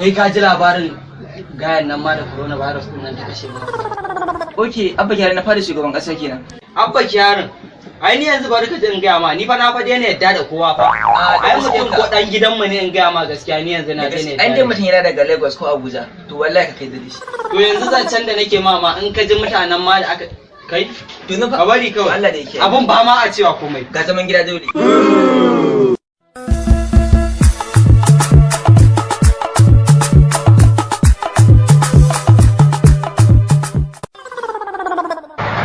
Kai, ka ji labarin gayan nan ma da coronavirus din nan ta kashe mu? Okay, Abba Kyari na fada shugaban kasa kenan. Abba Kyarin. Ai ni yanzu bari ka ji in gaya ma, ni fa na fa daina yadda da kowa fa. Ai mutum ko dan gidanmu ne, in gaya ma gaskiya, ni yanzu na daina yadda An dai da shi. mutum yana daga Lagos ko Abuja, to wallahi ka kai da shi. To yanzu zancen da nake ma ma, in ka ji mutanen ma da aka kai To yanzu fa ka bari kawai. Allah da yake. Abun ba ma a cewa komai. Ga zaman gida dole.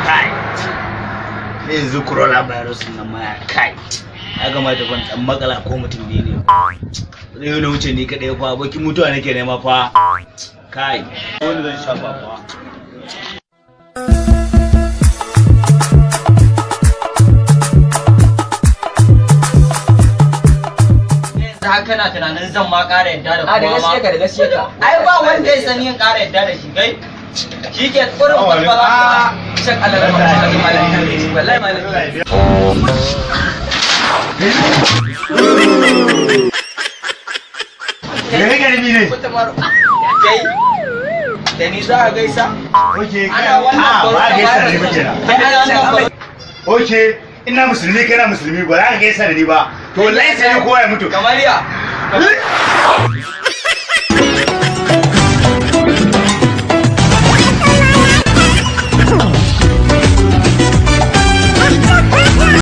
Kai, yanzu coronavirus nan ma, kai, ya kamata ban dan makala ko mutum biyu ne zai na wuce ni kadai fa. Abokin mutuwa nake nema fa. Kai, wani zan shafa fa. Yanzu haka kana tunanin zan ma ƙara yadda da A da kowa gaskiya ma? ka, da gaskiya ka. Ai ba wanda ya sani yin ƙara yadda da shi. Kai, shi ke tsoron kwalkwala. Shak Allah da malam, wallahi malam. Me kake nufi ne? Kai, da ni za a gaisa? Okay. Ana wannan A ba gaisa da ni ba kenan. Kai, ana wannan Okay, ina musulmi, kana musulmi, ba za ka gaisa da ni ba? To wallahi sai kowa ya mutu. Kamar ya